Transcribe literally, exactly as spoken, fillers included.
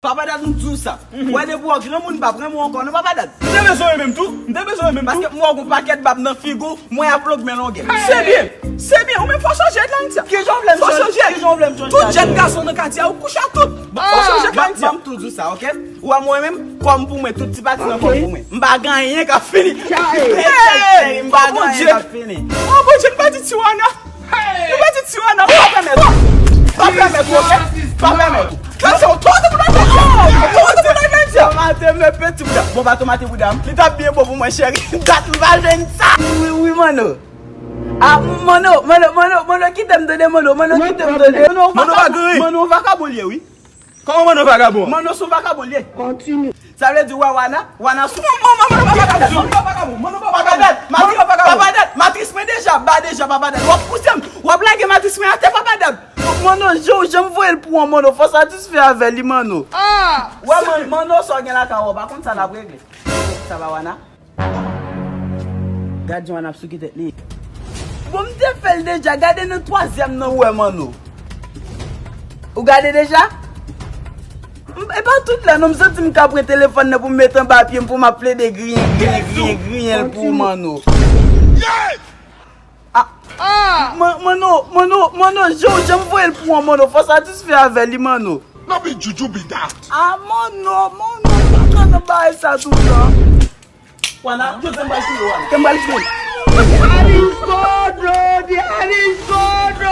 Papa Dad, m di w sa. Ou wè depi w granmoun, m p ap renmen w ankò non, Papa Dad. M te bezwen w menm tou. M te bezwen w menm tou. Paske m wè w gon pakèt bab nan figi w, mwen ap lògmen longè. Se byen. Se byen. Ou menm fò w chanje èt Lanitya. Kijan w vle m chanje? Kijan w vle m chanje? Tout jèn gason nan katye a, ou kouche ak tout. Fò w chanje èt Lanitya. Ban m tou di w sa, oke? Ou wè mwen menm, kòm pou mwen, tout ti pati nan kò pou mwen. M pa gen anyen k ap fini. Hey! M pa gen anyen k ap fini. Oh, Bondye, m pa di Tiwana. Yo pa di Tiwana, pa pèmèt ou. Pa pèmèt ou, oke? Pa pèmèt ou. Gason, twa te pou nan kay sa. Twa te pou nan kay sa. Tomate, men peti bouda. Bon, pa tomate bouda. Li t ap byen bon pou mwen, cheri. Dat m pa jwenn sa. Wi, wi, Manno. Ah, Manno, Manno, Manno, Manno, kite m tande, Manno, Manno, kite m tande. Manno, Manno, vaka-, vagabon. Manno, vakabon li ye, wi. Kòman Manno vagabon? Manno sou vakabon li ye. Kontinye. Sa vle di, wè, Wana, Wana sou. Manno, Manno, Manno, Manno, Manno, Papa Dad, matris, Papa Dad, matris mwen deja ba deja, Papa Dad. W ap pouse m, w ap lage matris mwen atè, Papa Dad. Manno, jan, jan m voye l pou an, Manno, fò satisfè avè li, Manno. Wè, Man-, Manno, sa w gen lakay ou, w pa konn sa n ap regle. Sa va, Wana? Gad jan Wana ap souke tèt li. Bon, m te fè l deja. Gade nan twazyèm nan, ou wè, Manno. Ou gade deja? M, e pa tout lè non, m santi m ka pran telefòn nan pou m met anba pye m, pou m ap plede griyen, griyen, griyen, griyen l pou ou, Manno. Ah, Man-, Manno, Manno, Manno, jan, jan m voye l pou an, Manno, fò satisfè avè li, Manno. No be juju be that. Ah, Manno, Manno, m pa ka nan bagay sa toutan. Wana, jodi a m pral touye w, Wana. Ke m pral touye w. Alizonde, Alizonde.